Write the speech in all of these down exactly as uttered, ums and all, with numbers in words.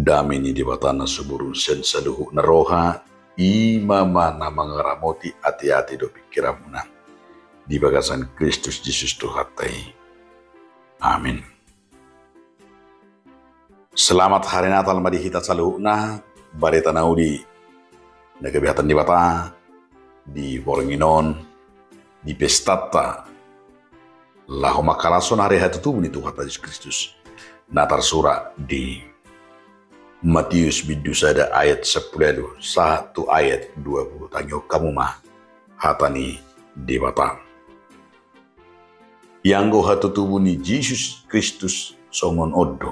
Dame ni Debata na sumurung sian saluhutna roha, i ma na mangaramoti ateate dohot pingkiranmuna di bagasan Kristus Jesus Tuhanta i. Amin. Selamat Hari Natal ma di hita saluhutna. Barita na uli na gabe hata ni Debata di borngin on, di pestanta laho mangkalashon ari hatutubu ni Tuhanta Jesus Kristus, na tarsurat di Matius bindu sada ayat sampulu ualu sahat tu ayat dua pulu. Tangihon hamu ma hata ni Debata. Ianggo hatutubu ni Jesus Kristus songon on do.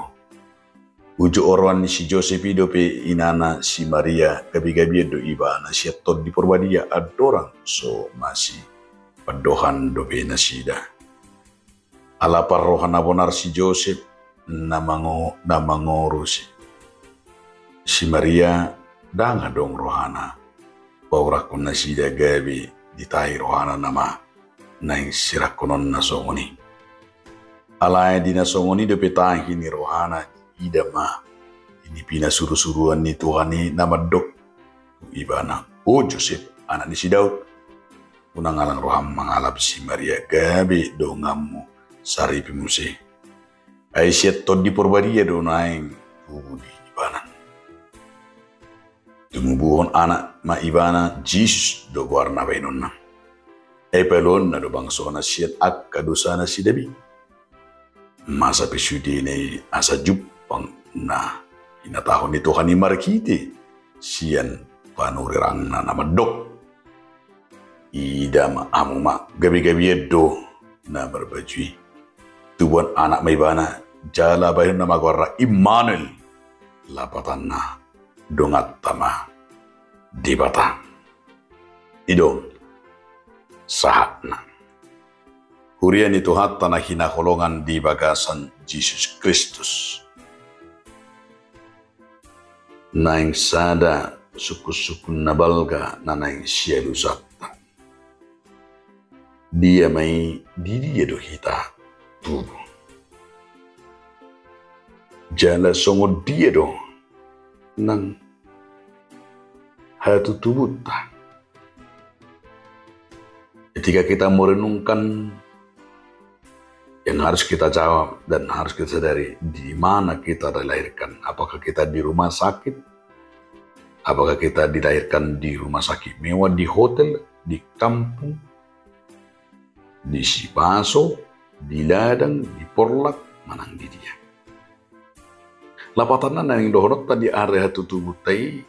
Uju oroan ni si Josep i dope inana si Maria, gabegabean do ibana sian Tondi Porbadia andorang so masipandohan dope nasida. Ala parroha na bonar si Josep na mango-, na mangorusi si Maria, ndang adong rohana paurakkon nasida, gabe ditahi rohana nama naeng sirangkononna songon i. Alai di na songon i dope tahi ni rohana, diida ma di nipina surusuruan ni Tuhan i na mandok tu ibana: O Josep, anak ni si Daud, unang alang roham mangalap si Maria gabe donganmu saripe muse. Ai sian Tondi Porbadia do naeng tubu di ibana. Tumubuhon anak ma ibana, Jesus do goarna bahenonna. Ai paluonna do bangsona sian angka dosana sidabing. Masa pe sudena i asa jumpang na hinatahon ni Tuhan i marhite sian panurirangna na mandok: Ida ma hamu ma, gabegabean do na marbaju i. Tubuan anak ma ibana, jala bahenonna ma goarna Immanuel, lapatanna: Donganta ma Debata. I do sahatna. Huria ni Tuhanta na hinaholongan di bagasan Jesus Kristus. Naeng sada sungkunsungkun na balga na naeng sialusanta. Dia ma i, di dia do hita tubu? Jala songon dia do nang hatutubunta? Ketika kita merenungkan, yang harus kita jawab dan harus kita sadari, di mana kita dilahirkan? Apakah kita di rumah sakit? Apakah kita dilahirkan di rumah sakit mewah, di hotel, di kampung, di sipaso, di ladang, di porlak, manang di dia? Lapatanna, naeng dohononta di ari hatutubunta i,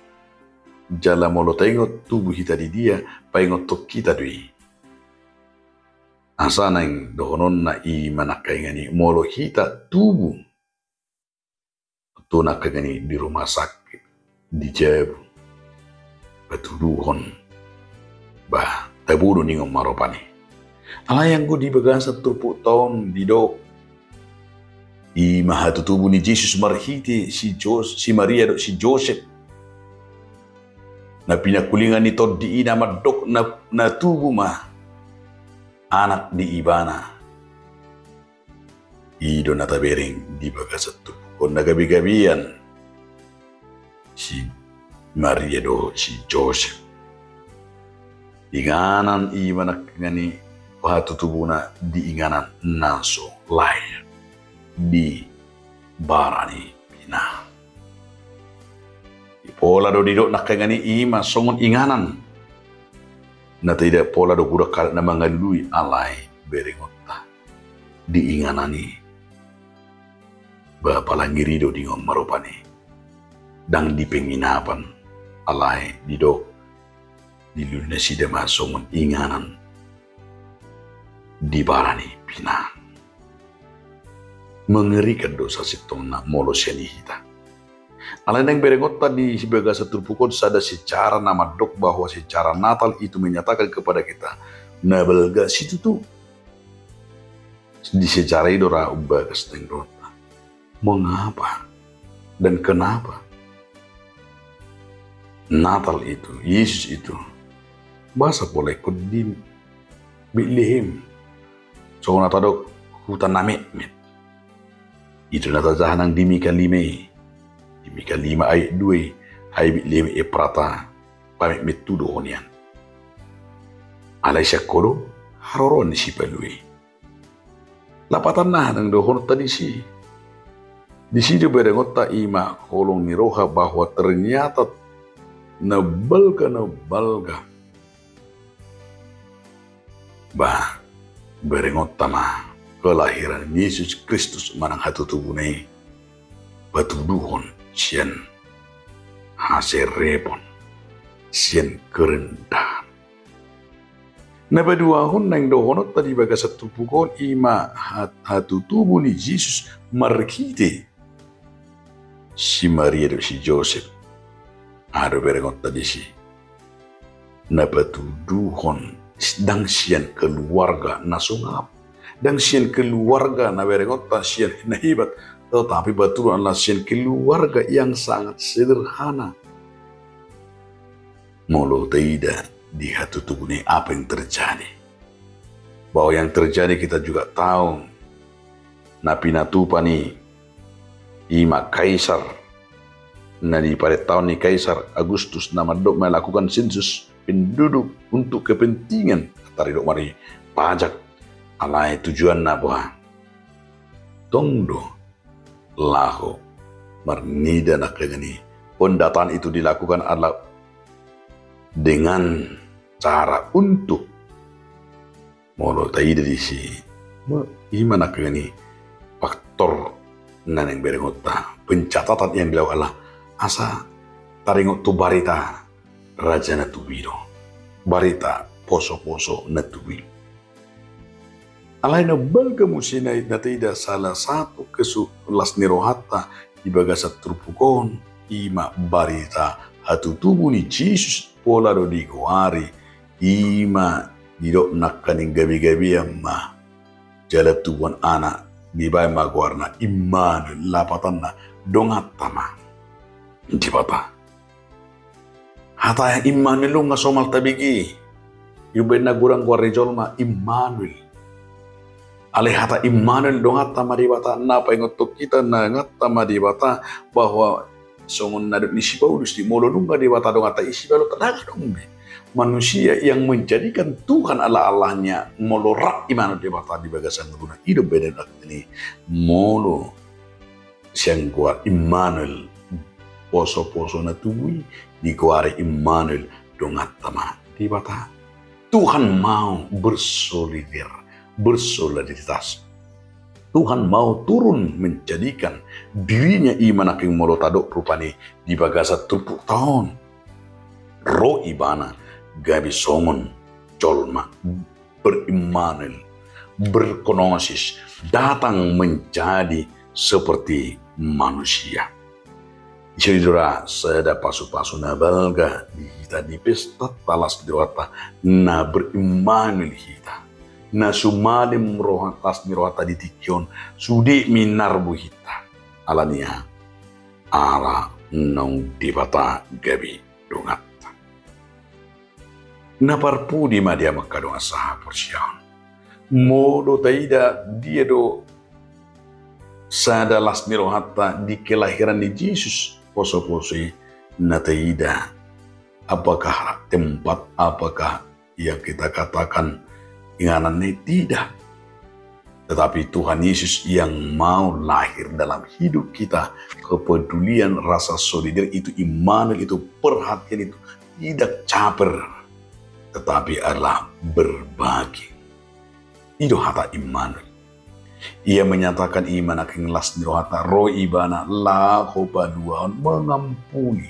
jala molo taingot tubu hita di dia, paingothon hita do i. Asa naeng dohononna i ma nangkaningan i, molo hita tubu tu nangkaningan i di rumah sakit, di jabu, patuduhon ba tabo do ningon ma rupani. Alai anggo di bagasan turpukta on didok i ma hatutubu ni Jesus marhite si Jos-, si Maria dohot si Josep, na pinangkulingan ni tondi i na mandok na, na tubu ma anak di ibana. I do na tabereng di bagasan turpuk on na gabegabean si Maria dohot si Josep. Inganan i ma nangkaningan i pahatutubuna di inganan na so lae, di bara ni pina. Pola do didok nangkaningan i, i ma songon inganan na taida, pola do godang halak na mangalului, alai berengonta di inganan i ba palangi rido ningon ma rupani. Ndang di penginapan, alai didok dilului nasida ma songon inganan di bara ni pina. Mengerikan do sasintongna molo sian i hita. Alai naeng berengonta di bagasan turpuk on sada sejarah na mandok bahwa sejarah Natal itu menyatakan kepada kita na balga situtu di sejarah i do ra umbagas naeng dohononta. Mengapa dan kenapa Natal itu, Yesus itu, boasa pola ingkon di Betlehem, songon na tadok huta na metmet? I do na tajaha nang di Mika lima i. Di Mika lima ayat dua i, ai Mika lima Eprata, pametmetu do ho nian. Alai sian ho do haroroan ni Sipalua i. Lapatanna naeng dohononta disi. Disi do berengonta i ma holong ni roha bahwa ternyata na balga, na balga. Ba, berengonta ma kelahiran Yesus Kristus manang hatutubuna i patuduhon sian haserepon, sian kerendahan. Na paduahon naeng dohononta di bagasan turpuk on i ma hat-, hatutubu ni Jesus marhite si Maria dohot si Josep. Aha do berengonta disi? Na patuduhon ndang sian keluarga na sungap, ndang sian keluarga na berengonta sian na hebat, tetapi patuduhon ala sian keluarga yang sangat sederhana. Molo taida di hatutubuna i apa yang terjadi. Bahwa yang terjadi kita juga tahu, na pinatupa ni i ma Kaisar, na diparentahon ni Kaisar Agustus na mandok melakukan sensus penduduk untuk kepentingan, taridok ma i, pajak, alai tujuanna boha? Tong do laho marnida nangkaningan i. Pendataan itu dilakukan adalah dengan cara untuk, molo taida disi, me-, i ma nangkaningan i faktor na naeng berengonta, pencatatan yang dilakukan adalah asa taringot tu barita raja na tubu i do, barita poso-poso na tubu i. Alai na balga muse na, na taida salah satu kesu-, las ni rohanta di bagasan turpuk on, i ma barita hatutubu ni Jesus pola do digoari, i ma didok nangkaning gabe-gabean ma jala tubuan anak, dibaen ma goarna Immanuel, lapatanna donganta ma Debata. Hata Immanuel nunga somal tabege i, umbaen na godang goar ni jolma Immanuel. Alai hata Immanuel donganta ma Debata, na paingothon hita donganta ma Debata, bahwa songon na didok ni si Paulus i, molo nunga Debata donganta, isi balonta ndang adong be manusia yang menjadikan Tuhan Allah-Allahnya, molo rap Immanuel Debata di bagasan ngoluna. I do umbaen na didok ni, molo sian goar Immanuel, poso-poso na tubu i, digoari Immanuel, donganta ma Debata. Tuhan mau bersolidar, bersolidaritas. Tuhan mau turun menjadikan dirinya, i ma nangkin molo tadok rupani di bagasan turpukta on. Ro ibana gabe songon jolma, ber-Immanuel, berkenosis, datang menjadi seperti manusia. Ise do ra sada pasu-pasu na balga di hita di pesta las ni rohanta, na ber-Immanuel hita, na sumalem roha, las ni rohanta di tingki on, sude minarbu hita. Alani aha? Ala naung Debata gabe donganta. Na parpudi ma di hamu angka dongan sahaporseaon. Molo taida dia do sada las ni rohanta di kelahiran ni Jesus, poso-poso i, na taida apakah tempat, apakah yang kita katakan inganan ni, tidak. Tetapi Tuhan Yesus yang mau lahir dalam hidup kita, kepedulian, rasa solidar itu, Immanuel itu, perhatian itu tidak caper, tetapi adalah berbagi. I do hata Immanuel. Ia menyatakan i ma nangkin las ni rohanta, ro ibana laho paluahon, mengampuni,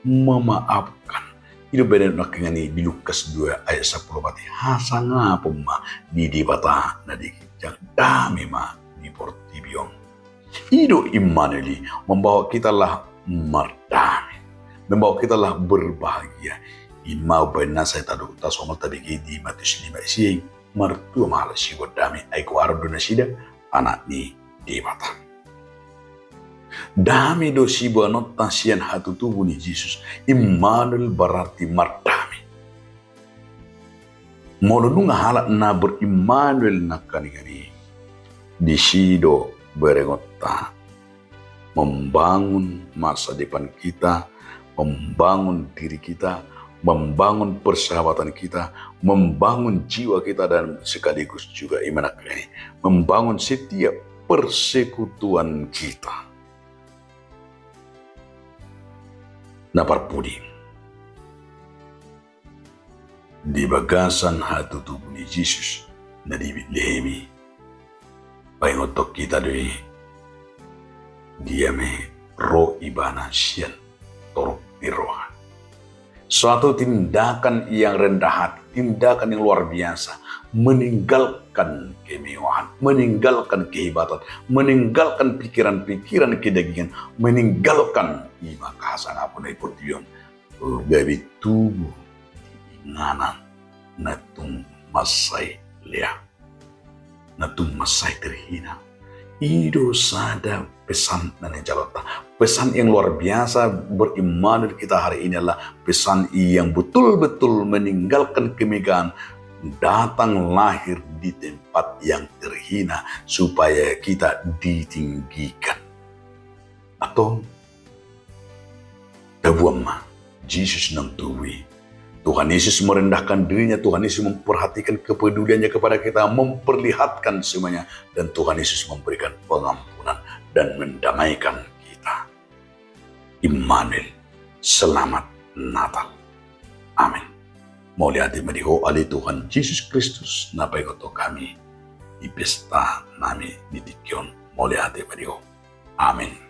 memaafkan. I do umbaen na didok nangkin i di Lukas dua ayat sampulu opat i, hasangapon ma di Debata na di ginjang, dame ma di portibi on. I do Immanuel i, membawa kita lah mardame, membawa kita lah berbahagia. I ma umbaen na sai tadok, tasongon tabege di Matius lima sia i, martua ma halak siboan dame, ai goaron do nasida anak ni Debata. Dame do siboanonta sian hatutubu ni Jesus. Immanuel berarti mardame. Molo nunga halak na ber-Immanuel nangkaningan i, disi do berengonta membangun masa depan kita, membangun diri kita, membangun persahabatan kita, membangun jiwa kita, dan sekaligus juga iman ini membangun setiap persekutuan kita. Na parpudi, di bagasan hatutubu ni Jesus na di Betlehem i, paingothon hita do i dia ma ro ibana sian torop ni roha. Suatu tindakan yang rendah hati, tindakan yang luar biasa, meninggalkan kemewahan, meninggalkan kehebatan, meninggalkan pikiran-pikiran kedagingan, meninggalkan ima hasangapon na di portibi on, gabe tubu di inganan na tung mansai lea, na tung mansai terhina. I do sada pesan na nijaloonta. Pesan yang luar biasa ber-Immanuel kita hari ini adalah pesan yang betul-betul meninggalkan kemegahan, datang lahir di tempat yang terhina supaya kita ditinggikan. Antong, taboan ma Jesus naung tubu i. Tuhan Yesus merendahkan dirinya, Tuhan Yesus memperhatikan kepeduliannya kepada kita, memperlihatkan semuanya, dan Tuhan Yesus memberikan pengampunan dan mendamaikan kita. Immanuel, selamat Natal. Amin. Mauliate ma di Ho ale Tuhan Jesus Kristus na paingothon hami di pesta nami di tingki on. Mauliate ma di Ho. Amin.